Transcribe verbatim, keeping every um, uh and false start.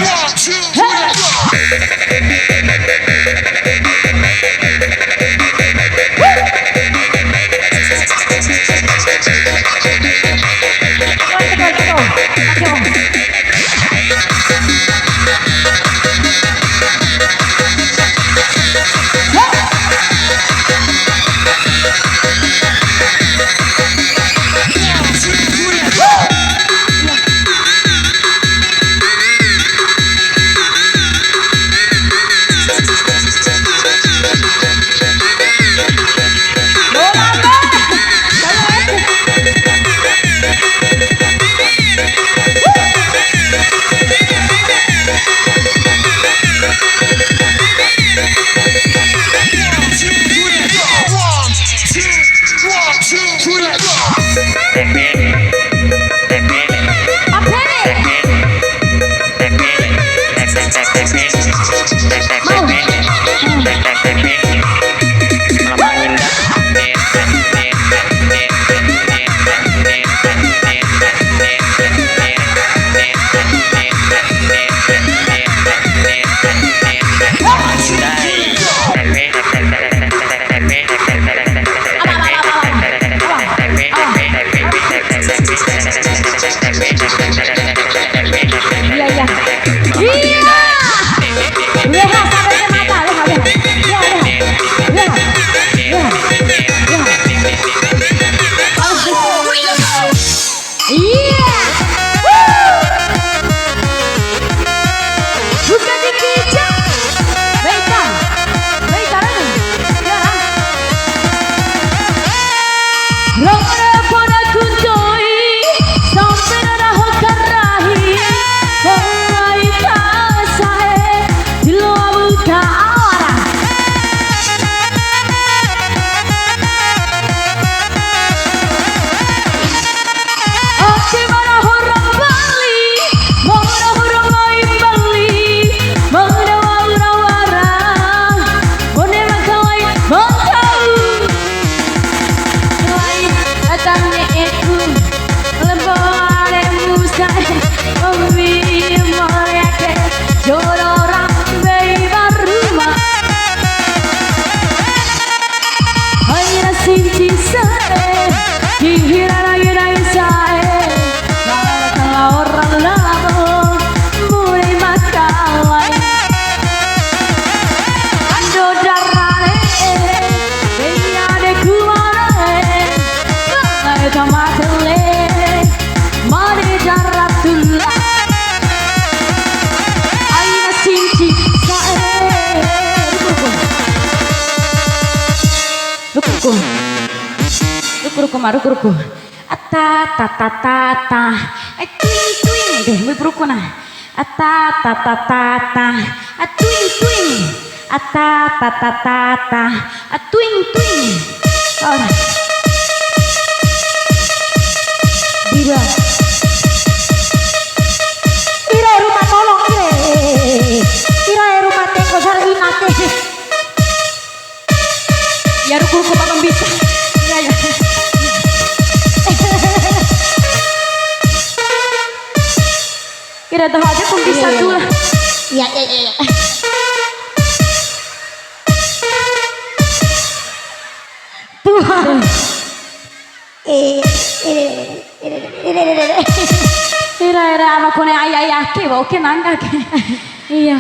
Iya, iya. Iya. Leha, sampai ke mata, leha, leha. Leha, leha. Leha, leha. Leha. Iya. Wuh. Bukan dikicau. Baiklah. Baiklah. Iya. Rongore poda kuntoi, sampe na raho karahi, rai kasae, di loa muka awara. Ake mara hora mbali, mara hora mai mbali, mara wara wara, bone makawai mantau. Selain datangnya itu, lembo are musa, umi moriake, joro rambe baruma. Aina sinci sa'e, tinggi rara yudai sa'e, mara kala orang labo, mulai makalai. Ando darare, beia de kuare, mare tamatele, mare daratula. Aina sinci sa'e, ruku, ruku. Ruku, ruku. Ruku, ruku, ma, ruku, ruku. Ata, ta, ta, ta, ta. Eh, tuing, tuing. Deh, mbui ruku na. Ata, ta, ta, ta, ta. Ah, tuing, tuing. Ata, ta, ta, ta, ta. Ah, tuing, tuing. Oh. Diba. Ire, ruma tolong, ire. Ire, ruma tenggo sarwina te. Ya, ruku, ruku, Pak Pembisa. Ya, ya. Kira tahu aja Pembisa. Iya, iya, tuh iya. Lah. Iya, iya, iya, iya. Tuhan. Eh, eh, eh, eh, eh, eh, eh. Ira, ira, ama kone ai, ai, ake, wa, oke, nangga, ake. Iya.